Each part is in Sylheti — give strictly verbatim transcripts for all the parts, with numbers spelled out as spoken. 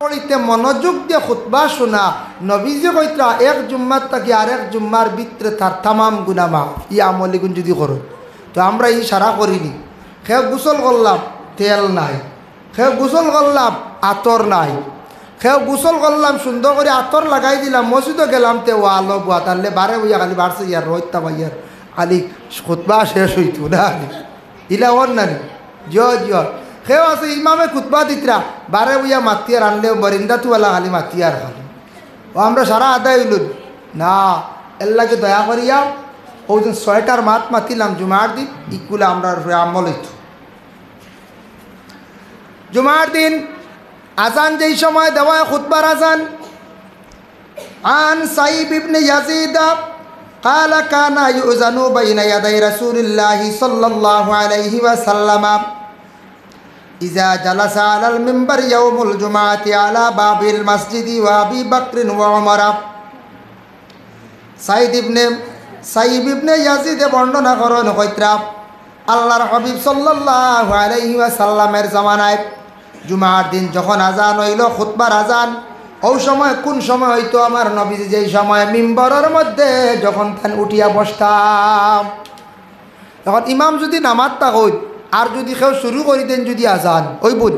পড়িতে মনোযোগ দিয়া খুতবা শুনা। নবীজি কইতরা, এক জুম্মার থাকি আরেক জুম্মার ভিতরে তার তামাম গুনা মাফ, ই আমলগুন যুদি করো। তো আমরা ই সারা করিনি। কেউ গোসল করলাম, তেল নাই। কেউ গোসল করলাম, আতর নাই। কেউ গোসল করলাম, সুন্দর করি আতর লাগাই দিলাম, মসজিদো গেলাম, তে ওয়ালো বুয়া, তাইলে বারে বইয়া খালি বাড়ছে ইয়ার রইতা ভাইয়ার আলি খুতবা শেষ অইতো না। ইলা অর নানি? জিও, জিও। কেউ আছে ইমামে খুতবা দিতরা, বারে বইয়া মাতিয়ার আনলে বরিন্দা তুয়ালা খালি মাতিয়ার খালি। ও আমরা সারা আদায় অইলু না। এর লাগি দয়া করিয়া অউ দিন ছয়টার মাত মাতিলাম জুমার দিন, ইগুলা আমরার উপরে আমল অইতো। জুমার দিন আজান যেই সময় দেওয়া হয়, খুতবার আজান, عن سيب بن يزيد قال: كان يؤذن بين يدي رسول الله صلى الله عليه وسلم إذا جلس على المنبر يوم الجمعة على باب المسجد وأبي بكر وعمر. সাইদ ইবনে, সাইব ইবনে ইয়াজিদে বর্ণনা করইন, কইতরা, আল্লাহর হাবিব সাল্লাল্লাহু আলাইহি ওয়াসাল্লামের জামানায় জুমার দিন যখন আজান অইলো, খুতবার আজান, অউ সময় কুন সময় অইতো? আমার নবীজি যেই সময় মিম্বরর মধ্যে যখন তান উঠিয়া বসতাম। এখন ইমাম যুদি নামাজ থাকইন, আর যুদি কেউ শুরু করি দেইন যুদি আজান, অইবো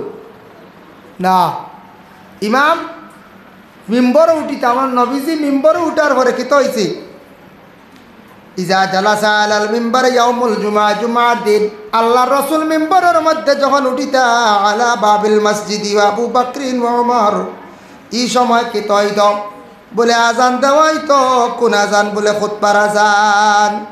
না। ইমাম মিম্বরো উঠিতা, আমার নবীজি মিম্বরো উঠার পরে কিতা অইছে? إذا جلس على المنبر يوم الجمعة, জুমার দিন আল্লাহর রসুল মিম্বরর মধ্যে যখন উঠিতা, على باب المسجد وأبو بكر وعمر, ই সময় কিতা অইতো? বুলে আজান দেওয়া অইতো। কুন আজান? বুলে খুতবার আজান।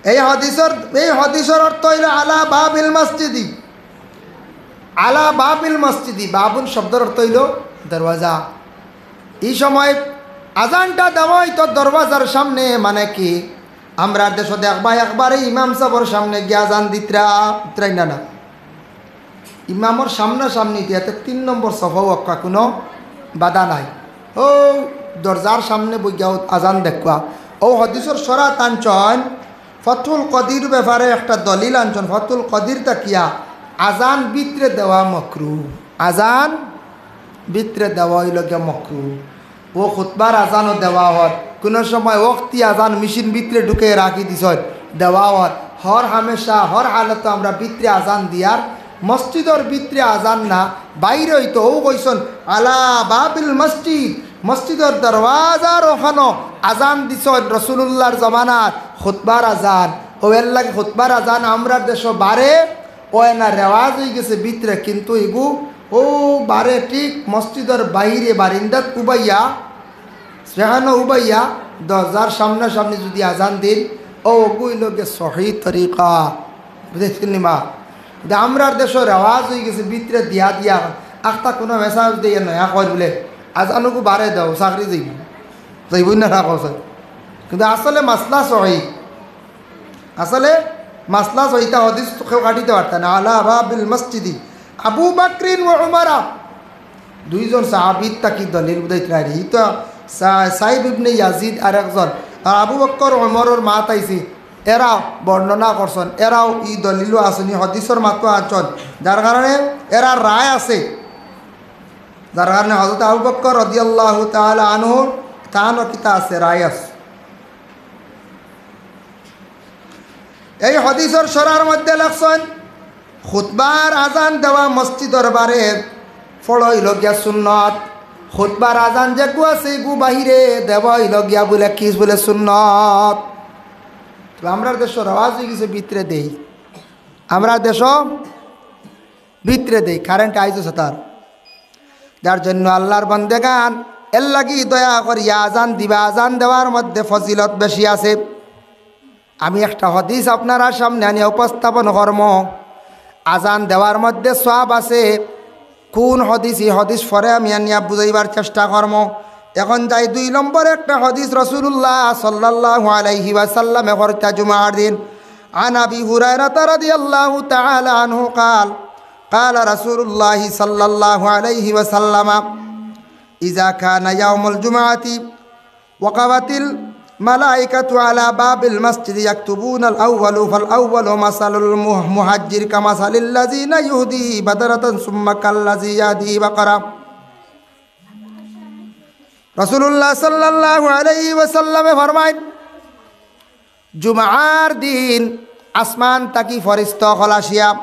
এই হাদিসর, এই হাদিসর অর্থ অইলো على باب المسجد। على باب المسجد, বাবুন শব্দর অর্থ অইলো দরওয়াজা। ই সময় আজানটা দেওয়া অইতো দরওয়াজার সামনে, মানে কি, আমরার দেশো দেখবা একবারে ইমাম সাবর সামনে গিয়া আজান দিতরা, দিতরাই না, না। ইমামর সামনাসামনি দিয়া তে তিন নম্বর সফা অউক্কা, কুনু বাধা নাই। অউ দরজার সামনে বইয়াও আজান দেখবা। অউ হাদিসর শরাত আনছইন, ফতহুল কদির ব্যাপারে একটা দলিল আনছইন। ফতহুল কদির থাকিয়া আজান ভিতরে দেওয়া মকরু, আজান ভিতরে দেওয়া অইলো গিয়া মকরু। অউ খুতবার আজানও দেওয়া অর, কুনু সময় ওয়াক্তি আজান মেশিন ভিতরে ঢুকাই রাখি দিছইন, দেওয়া অর। হর হামেশা, হর হালতো আমরা ভিতরে আজান দিয়ার, মসজিদর ভিতরে আজান না, বাইরে অইতো। অউ কইছইন, على باب المسجد, মসজিদর দরওয়াজার অখানো আজান দিছইন রসুলুল্লাহর জমানাত, খুতবার আজান। অউ এর লাগি খুতবার আজান আমরার দেশো বারে অয় না, রেওয়াজ অইগেছে ভিতরে, কিন্তু ইগু অউ বারে ঠিক মসজিদর বাইরে বারিন্দাত উবাইয়া, সেখানো উবাইয়া দরজার সামনাসামনি যুদি আজান দেইন, অউ অগু অইলো গিয়া সহি তরিকা। বুঝছইন নি মা? কিন্তু আমরার দেশো রেওয়াজ অইগেছে ভিতরে দিয়া দিয়া, আখতা কুনু মেসাজ দিয়া নয়া কয় বুলে, আজান অগু বারে দেও, চাকরি যাইবো, যাইবো না, না কও। কিন্তু আসলে মাসলা সহি। আসলে মাসলা সহিতা হাদিস তো কেউ কাটিতে পারতা না। على باب المسجد أبو بكر وعمر, দুইজন সাহাবীর থাকি দলিল বুঝাইতরা। ই তো সা-, সাইব ইবনে ইয়াজিদ আর একজন, আর আবু বকর ওমরর মাত আইছে, এরা বর্ণনা করছইন, এরাও ই দলিলও আনছইন, হাদিসর মাতও আনছইন, যার কারণে এরার রায় আছে, যার কারণে হযরত আবু বকর রাদিয়াল্লাহু তাআলা আনহু তানও কিতা আছে, রায় আছে। এই হাদিসর শরার মধ্যে লেখছইন, খুতবার আজান দেওয়া মসজিদর বারে পড়া অইলো গিয়া সুন্নত, খুতবার আজান যেগু আছে ইগু বাহিরে দেওয়া অইলো গিয়া বুলে কি বুলে সুন্নত। তো আমরার দেশো রেওয়াজ অইগেছে ভিতরে দেই, আমরার দেশো ভিতরে দেই, কারেন্ট আইছে সাতার। যার জন্য আল্লাহর বন্দেগান, এর লাগি দয়া করিয়া আজান দিবা, আজান দেওয়ার মধ্যে ফজিলত বেশি আছে। আমি একটা হাদিস আপনারার সামনে আনিয়া উপস্থাপন করমু। আজান দেওয়ার মধ্যে সওয়াব আছে। কোন হাদিস? ই হাদিস পরে আমি আনিয়া বুঝাইবার চেষ্টা করমু। এখন যাই দুই নম্বর একটা হাদিস রাসূলুল্লাহ সাল্লাল্লাহু আলাইহি ওয়াসাল্লামে করতা জুমার দিন। عن أبي هريرة رضي الله تعالى عنه قال قال رسول الله صلى الله عليه وسلم إذا كان يوم الجمعة وقفت ال- الملائكة على باب المسجد يكتبون الأول فالأول مثل المهجر كمثل الذي يهدي بدنة ثم كالذي يهدي بقرة. রাসূলুল্লাহ সাল্লাল্লাহু আলাইহি ওয়াসাল্লামে ফরমাইন, জুমার দিন আসমান থাকি ফিরিস্তা অকল আসিয়া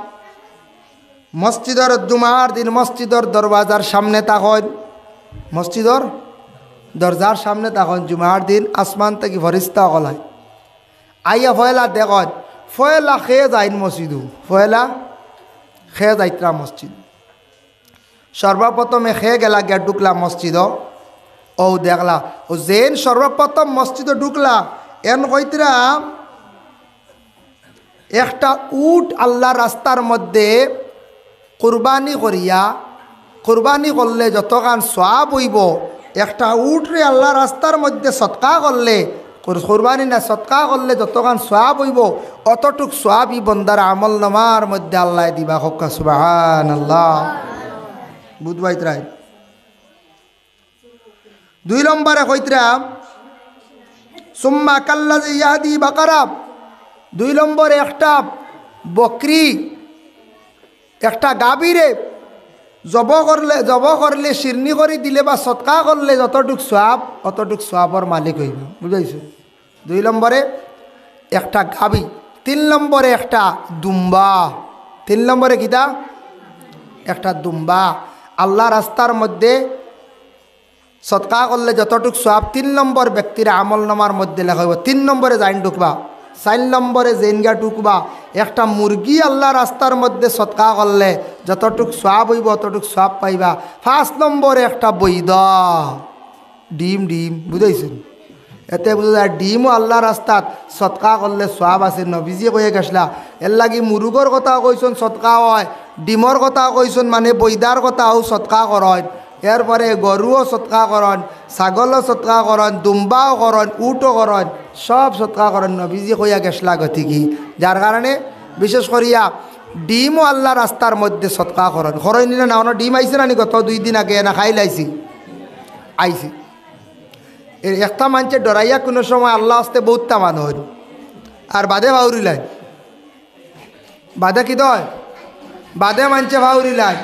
মসজিদর, জুমার দিন মসজিদর দরওয়াজার সামনে থাকইন, মসজিদর দরজার সামনে থাকইন, জুমার দিন আসমান থাকি ফিরিস্তা অকল আইন। আইয়া পয়লা দেখইন, পয়লা কে যাইন মসজিদো, পয়লা কে যাইতরা মসজিদ। সর্বপ্রথমে কে গেলা গিয়া ঢুকলা মসজিদো, অউ দেখলা, অউ যেইন সর্বপ্রথম মসজিদো ঢুকলা, এন কইতরা একটা উট আল্লার রাস্তার মধ্যে কুরবানি করিয়া, কুরবানি করলে যতখান সওয়াব অইবো, একটা উটরে আল্লার রাস্তার মধ্যে সদকা করলে, কুর-, কুরবানি না, সদকা করলে যতখান সওয়াব অইবো, অতটুক সওয়াব ই বন্দার আমলনামার মধ্যে আল্লায় দিবা। কউক্কা সুবহানাল্লাহ। বুঝবাইত রায়। দুই নম্বরে কইতরা, সুম্মা কাল্লাযী ইয়াহদি বাকারা। দুই নম্বরে একটা বকরি, একটা গাভীরে জব করলে, জব করলে, শিরনি করি দিলে বা সদকা করলে যতটুক সওয়াব, অতটুক সওয়াবর মালিক অইবো। বুঝাইছো? দুই নম্বরে একটা গাভী, তিন নম্বরে একটা দুম্বা। তিন নম্বরে কিতা? একটা দুম্বা। আল্লার রাস্তার মধ্যে সদকা করলে যতটুক সওয়াব, তিন নম্বর ব্যক্তির আমলনামার মধ্যে লেখা অইবো। তিন নম্বরে যাইন ঢুকবা, চাইর নম্বরে যেইন গিয়া ঢুকবা, একটা মুরগি আল্লার রাস্তার মধ্যে সদকা করলে যতটুক সওয়াব অইবো, অতটুক সওয়াব পাইবা। পাঁচ নম্বরে একটা বৈধা ডিম, ডিম, বুঝাইছইন? এতে বুঝা যায়, ডিমও আল্লার রাস্তাত সদকা করলে সওয়াব আছে। নবীজিয়ে কইয়া গেছলা, এরলাগি মুরুগর কথাও কইছইন, সদকা অয়, ডিমর কথাও কইছইন, মানে বৈধার কথাও সদকা করইন। এরপরে গরুও সদকা করইন, ছাগলও সদকা করইন, দুম্বাও করইন, উটও করইন, সব সদকা করইন। নবীজিয়ে কইয়া গেছলা গতিকে, যার কারণে বিশেষ করিয়া ডিমও আল্লার রাস্তার মধ্যে সদকা করইন। করইন নি না? অনো ডিম আইছে না নি? গত দুই দিন আগে না খাইল আইছে, আইছে। এ একটা মানষে ডরাইয়া কুনু সময় আল্লার ওয়াস্তে বউততা মানইন, আর বাদে ফাউরিলাইন। বাদে কিতা অয়? বাদে মানষে ফাউরিলাইন।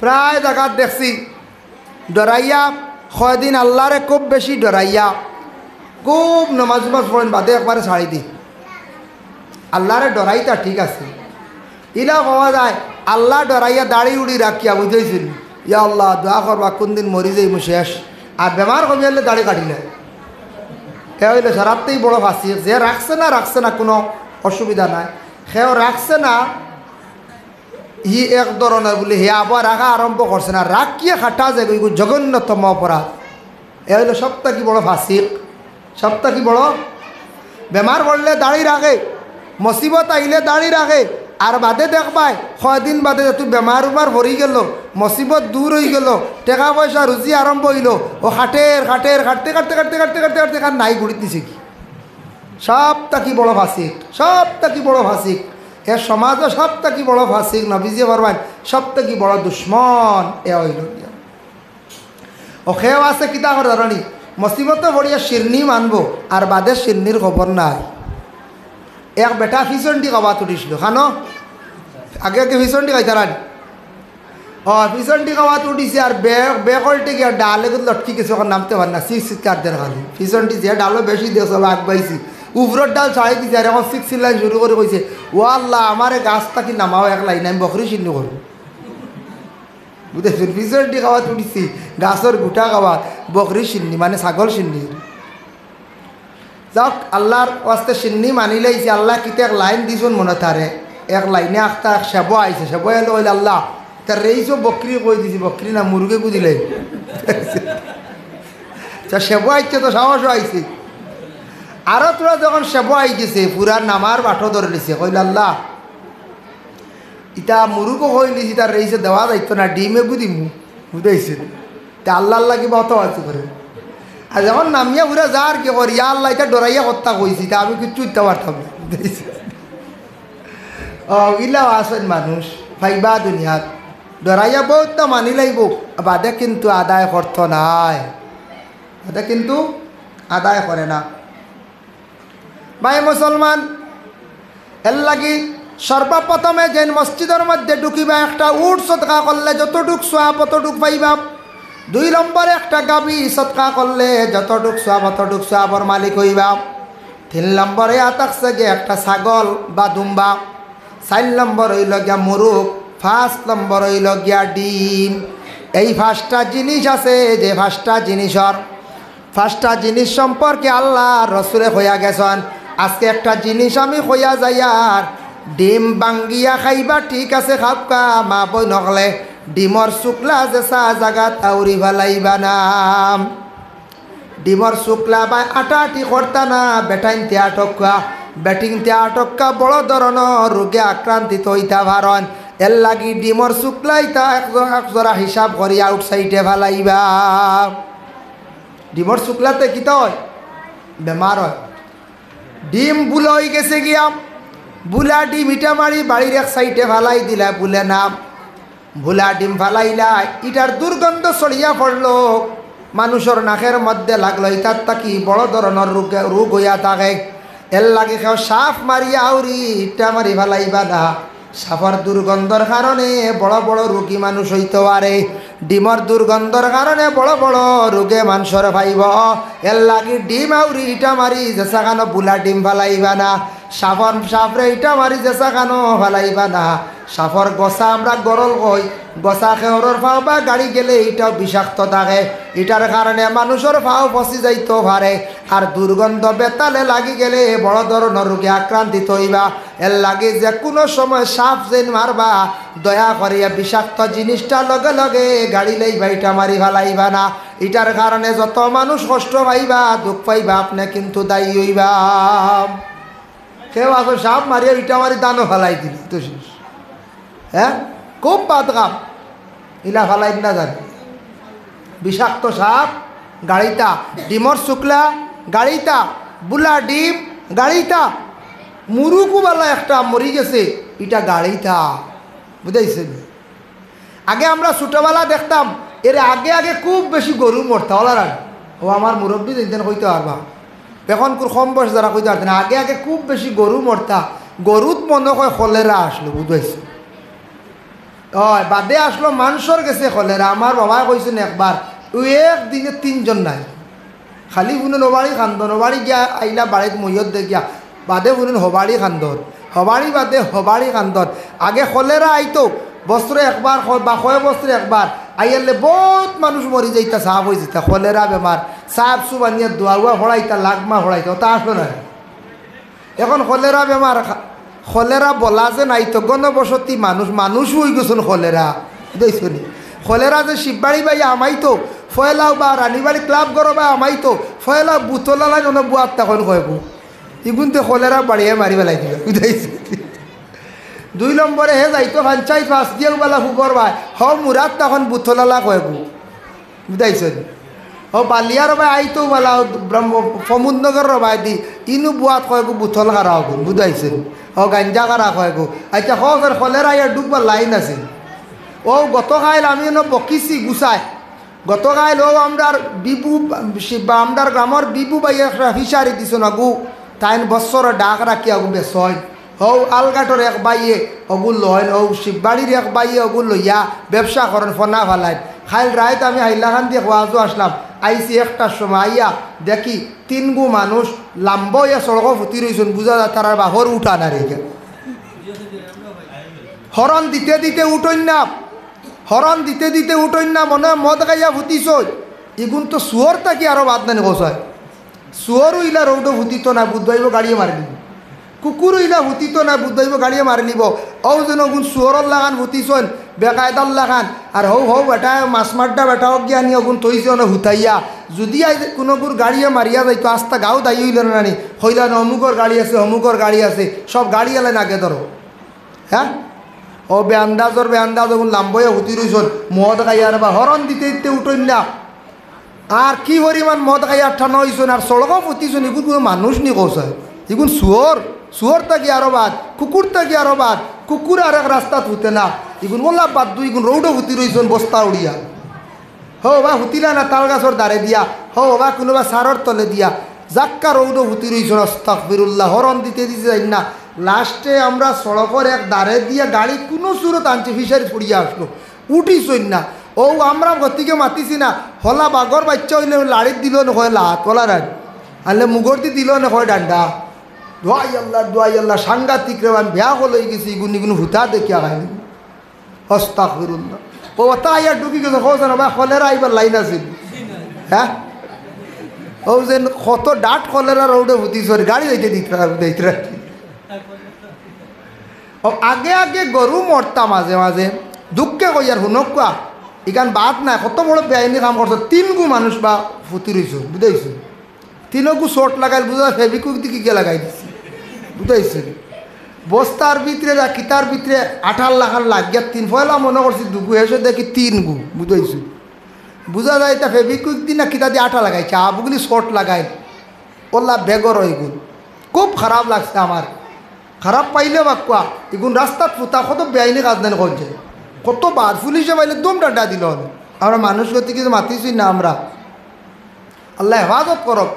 প্রায় জাগাত দেখছি, ডরাইয়া, কয়দিন আল্লারে খুব বেশি ডরাইয়া, খুব নমাজ উমাজ পড়ইন, বাদে একবারে ছাড়ি দেইন। আল্লারে ডরাইতা ঠিক আছে, ইলা কওয়া যায়, আল্লা ডরাইয়া দাড়ি উড়ি রাখিয়া, বুঝাইছইন নি? ইয়া আল্লা, দোয়া করবা, কুনদিন মরি যাইমু শেষ। আর বেমার কমিয়ালে দাড়ি কাটিলে। এ অইলো সারাত্তেই বড় ফাসিক। যে রাখছে না, রাখছে না, কুনু অসুবিধা নাই। কেউ রাখছে না, হি এক ধরনর বুলি, হে আবার রাখা আরম্ভ করছে না, রাখিয়া খাটা যেগু, ইগু জঘন্যতম অপরাধ। এ অইলো সব থাকি বড় ফাসিক, সব থাকি বড়। বেমার পড়লে দাড়ি রাখে, মুসিবত আইলে দাড়ি রাখে, আর বাদে দেখবায়, কয়দিন বাদে যেহেতু বেমার উমার পড়ি গেলো, মুসিবত দূর অইগেলো, টেকা পয়সা রুজি আরম্ভ অইলো, অউ খাটের, খাটের, খাটতে, খাটতে, খাটতে, খাটতে, খাটতে, খাটতে, খান নাই গুড়িত নিছে গি। সব থাকি বড় ফাসিক, সব থাকি বড় ফাসিক। এ সমাজো সব থাকি বড় ফাসিক, নবীজিয়ে ফরমাইন, সব থাকি বড় দুশমন এ অইলো গিয়া। অউ কেউ আছে কিতা করে জানো নি? মুসিবতো পড়িয়া শিরনি মানবো, আর বাদে শিরনির খবর নাই। এক বেটা পিছনদি খাওয়াত উঠিছিল, খানো? আগে আগে পিছনদি খাইতারা নি? অ, পিছনদি খাওয়াত উঠিছে, আর বে-, বেকলটে গিয়া ডাল এগুত লটকি গেছে, অখন নামতে পারে না, চিৎ চিৎকার দের খালি। পিছনদি যে ডালো বেশি দেখছে, অলা আগবাইছে। উপরর ডাল ছাড়ি দিছে, আর অখন চিৎ চিল্লানি শুরু করি কইছে, "ও আল্লা, আমারে গাছ থাকি নামাও এক লাইন, আমি বকরি শিরনি করমু।" বুঝছইন? পিছনদি খাওয়াত উঠিছে, গাছর গুটা খাওয়াত, বকরি শিরনি, মানে ছাগল শিরনি। যাউক, আল্লার ওয়াস্তে শিরনি মানিলাইছে, আল্লায় কিতা এক লাইন দিছইন মনো তারে, এক লাইনে আখতা এক সেবো আইছে, সেবো আইলো কইলো, "আল্লা, তার রেইসও বকরি কই দিছি, বকরি না, মুরুগে বুঝিলাই।" তে সেবো আইছে তো সাহসও আইছে। আরো থুড়া যখন সেবো আইগেছে, পুরা নামার বাটো ধরিলিছে, কইলো, "আল্লা, ইতা মুরুগও কইলিছি, ইতার রেইসে দেওয়া যাইতো না, ডিম এগু দিমু।" বুঝাইছে? তে আল্লার লাগি বা অত আছে করে। আর যখন নামিয়া পুরা যার কি কর, "ইয়া আল্লা, ইতা ডরাইয়া কথা কইছি, তা আমি কিচ্ছু দিতে পারতাম না।" বুঝাইছে? অউ, ইলাও আছইন মানুষ, পাইবা দুনিয়াত। ডরাইয়া বউততা মানিলাইবো, বাদে কিন্তু আদায় করতো নায়। বাদে কিন্তু আদায় করে না। ভাই মুসলমান, এর লাগি সর্বপ্রথমে যেইন মসজিদর মধ্যে ঢুকিবা, একটা উট সদকা করলে যতটুক সওয়াব অতটুক পাইবা। দুই নম্বরে একটা গাভী সদকা করলে যতটুক সওয়াব অতটুক সওয়াবর মালিক অইবা। তিন নম্বরে আ থাকছে গিয়া একটা ছাগল বা দুম্বা। চাইর নম্বর অইলো গিয়া মুরুগ, পাঁচ নম্বর অইলো গিয়া ডিম। এই পাঁচটা জিনিস আছে, যে পাঁচটা জিনিসর, পাঁচটা জিনিস সম্পর্কে আল্লার রসুলে কইয়া গেছইন। আজকে একটা জিনিস আমি কইয়া যাইয়ার, ডিম ভাঙ্গিয়া খাইবা, ঠিক আছে, খাউক্কা, মা বইন অকলে, ডিমর শুকলা যেছা জাগাত আউরি ফালাইবা না। ডিমর শুকলা বায় আটাআটি করতা না, বেটাইন্তে আটক্কা, বেটিন্তে আটক্কা বড় ধরনর রোগে আক্রান্তিত অইতা পারইন। এর লাগি ডিমর শুকলা ইতা এক জ-, এক জরা হিসাব করি আউটসাইডে ফালাইবা। ডিমর শুকলাতে কিতা অয়? বেমার অয়। ডিম বুলা অইগেছে গিয়া, বুলা ডিম ইটা মারি বাড়ির এক সাইডে ফালাই দিলা, বুলে না। বুলা ডিম ফালাইলা, ইটার দুর্গন্ধ ছড়িয়া পড়লো, মানুষর নাকের মধ্যে লাগলো, ইতার থাকি বড় ধরনর রোগ, রোগ অইয়া থাকে। এর লাগি কেউ সাফ মারিয়া আউরি ইটা মারি ফালাইবা না। সাফর দুর্গন্ধর কারণে বড় বড় রোগী মানুষ অইতো পারে, ডিমর দুর্গন্ধর কারণে বড় বড় রোগে মানষরে পাইবো। এর লাগি ডিম আউরি ইটা মারি যেছাখানো বুলা ডিম ফালাইবা না। সাফর, সাফরে ইটা মারি যেছাখানো ফালাইবা না। সাফর গছা আমরা গরল কই, গছা খেওরর ফাও বা গাড়ি গেলে ইটাও বিষাক্ত থাকে। ইটার কারণে মানুষর ফাও ফসি যাইতো পারে। আর দুর্গন্ধ বেতালে লাগি গেলে বড় ধরনর রোগে আক্রান্তিত অইবা। এর লাগি যে কুনু সময় সাফ যেইন মারবা, দয়া করিয়া বিষাক্ত জিনিসটা লগে লগে গাড়ি লইবা, ইটা মারি ফালাইবা না। ইটার কারণে যত মানুষ কষ্ট পাইবা, দুখ পাইবা, আপনে কিন্তু দায়ী অইবা। কেউ আছো সাফ মারিয়া ইটা মারি দানো ফালাই দিলি তো শেষ। হ্যাঁ, খুব বাদ কাম, ইলা ফালাই না জানি। বিষাক্ত সাফ গাড়িতা, ডিমর শুকলা গাড়িতা, বুলা ডিম গাড়িতা, মুরুগু বালা একটা মরি গেছে, ইটা গাড়িতা, বুঝাইছে নি? আগে আমরা ছোটবেলা দেখতাম, এর আগে আগে খুব বেশি গরু মরতা, ওলার আগে। ও আমার মুরব্বি যেদিন কইতে পারবা, এখন খুব কম বয়স যারা কইতে পারতে না, আগে আগে খুব বেশি গরু মরতা, গরুত মনে হয় কলেরা আসলো, বুঝাইছে? অয়, বাদে আসলো মানষর গেছে কলেরা। আমার বাবায় কইছইন একবার, ওই একদিনে তিনজন নাই। খালি হুনইন হবাড়ি কান্দন, হবাড়ি গিয়া আইলা বাড়িত মইয়ত দেখিয়া, বাদে হুনইন হবাড়ি কান্দন, হবাড়ি বাদে হবাড়ি কান্দন। আগে কলেরা আইতো বছরে একবার, ক-, বা কয় বছরে একবার, আইয়ারলে বউত মানুষ মরি যাইতা, সাফ অই যাইতা, কলেরা বেমার, সাফ সুফ আনিয়া দোয়া উয়া ফড়াইতা, লাগমা ফড়াইতা, ওটা আসলো না। এখন কলেরা বেমার, খা-, কলেরা বলা যে নাই তো, গণবসতি মানুষ, মানুষ অই গেছইন কলেরা, বুঝাইছো নি? কলেরা যে শিববাড়ি বায় হামাইতো, ফয়লাও বা রানীবাড়ি ক্লাব ঘরো বায় হামাইতো, ফয়লাও বুতল আলাইন অনো বুয়াত তখন কয়গু। ইগুনতে কলেরা বাড়িয়ে মারি ফালাই দিবা, বুঝাইছো? দুই নম্বরে হে যাইতো পঞ্চায়েত পাশ দিয়া বালা ফুকর বায়, হ মুরাত তখন বুতল আলা কয়গু। বুঝাইছো নি? ও বালিয়ার বায় আইতো বালা, ব্রহ্ম-, ফমুদনগর বায় দি, ইনু বুয়াত কয়গু বুতল খারা অগুন, বুঝাইছো নি? ও গাঞ্জা খারা কয়গু। আচ্ছা, হ ফের কলেরা ইয়া ঢুকবার লাইন আছে। ও গতকাইল আমি অনো বকিছি গুছাই। গতকাইল ও আমরার বিবু, শিবা, আমরার গ্রামর বিবু ভাইয়ে একটা ফিশারি দিছইন অগু, তাইন বছর ডাক রাখি অগু বেচইন। হউ আলগাটর এক ভাইয়ে অগু লইন, হউ শিববাড়ির এক ভাইয়ে অগু লইয়া ব্যবসা করইন, ফনা ফালাইন। কাইল রাইত আমি হাইলাকান্দি ওয়াজো আসলাম, আইছি একটার সময় আইয়া দেখি তিনগু মানুষ লাম্বা অইয়া সড়কো ফুতি রইছইন, বুঝা যায় তারার বাপর উঠা না রে। হরন দিতে দিতে উঠইন না, হরন দিতে দিতে উঠইন না, মনে হয় মদ খাইয়া ফুতিছইন। ইগুন তো শুয়োর থাকি আরো বাদ নানি কছায়। শুয়োর অইলা রৌডো ফুতিতো না, বুধবাইব গাড়িয়ে মারি নিব। কুকুর অইলা ফুতিতো না, বুধবাইব গাড়িয়ে মারি নিব। অউ যেন অগুন শুয়োরর লাখান ফুতিছইন, বেকায়দার লাখান। আর হউ হউ বেটায় মাছ মাড্ডা বেটা অগিয়া আনি অগুন থইছে অনো হুতাইয়া। যুদি আইজ কুনুগুর গাড়িয়ে মারিয়া যাইতো, আস্তা গাউ দায়ী অইলো না নানি? কইলা না, অমুকর গাড়ি আছে, অমুকর গাড়ি আছে, সব গাড়ি এলাইন আগে ধরো। হ্যাঁ? ও বেআন্দাজর বেআন্দাজ অগুন লাম্বা অইয়া ফুতি রইছইন, মদ খাইয়া রে বা হরন দিতে দিতে উঠইন না। আর কি পরিমাণ মদ খাইয়া ঠানো অইছইন, আর সড়কো ফুতিছইন, ইগুন কুনু মানুষ নি কছায়। ইগুন শুয়োর, শুয়োর থাকি আরো বাদ, কুকুর থাকি আরো বাদ, কুকুর আরেক রাস্তাত ফুতে না। ইগুন ওলা বাদ দুই, ইগুন রৌডো ফুতি রইছইন বস্তা উড়িয়া। হো বা ফুতিলা না তাল গাছর দারে দিয়া, হো বা কুনুবা সারর তলে দিয়া, জাক্কা রৌডো ফুতি রইছইন, আস্তাগফিরুল্লাহ, হরন দিতে দিতে যাইন না। লাস্টে আমরা সড়কর এক দারে দিয়া গাড়ি কুনু সুরত আনছি, ফিশারি পড়িয়া আসলো, উঠিছইন না। ও আমরা গতিকে মাতিছি না, হলা বাঘর বাইচ্চা অইলে লাড়িত দিল না কয় লাত, হলা রান। আনলে মুগরদি দিল না কয় ডান্ডা। দোয়াই আল্লাহ, দোয়াই আল্লাহ, সাংঘাতিক রে, আমি বেয়া কল অই গেছি, ইগুন ইগুন হুতা দেখিয়া খাইনি। আস্তাগফিরুল্লাহ। ও তা আইয়া ঢুকি গেছে, কও যেন ভাই, কলেরা আইবার লাইন আছে। হ্যাঁ? ও যেন কত ডাট কলেরা রৌডো ফুতি, সরি, গাড়ি যাইতে দিতরা, দিতরা। ও আগে আগে গরু মরতা মাঝে মাঝে, দুঃখে কইয়ার হুনকুয়া, ইখান বাদ নাই, কত বড় বেআইনি কাম করছো, তিনগু মানুষ বা ফুতি রইছো, বুঝাইছো? তিনগু শর্ট লাগাইল, বুঝা যায় ফেবিকুইক দি কিকে লাগাই দিছে, বুঝাইছো? বস্তার ভিতরে না কিতার ভিতরে আঠার লাখান লাগিয়া তিন, পয়লা মনে করছি দুগু, হেষে দেখি তিনগু, বুঝাইছো? বুঝা যায় ইটা ফেবিকুইক দি না কিতা দি আঠা লাগাইছে, আবুগুলি শর্ট লাগাইল, ওলা বেগর অইগুন। খুব খারাপ লাগছে আমার। খারাপ পাইলে বাক্কা, ইগুন রাস্তাত ফুতা কত বেআইনি কাজ নাই করছে, কত বার পুলিশে পাইলে দম ডান্ডা দিল। আমরা মানুষ গতিকে মাতিছি না আমরা। আল্লাহ হেফাজত করক।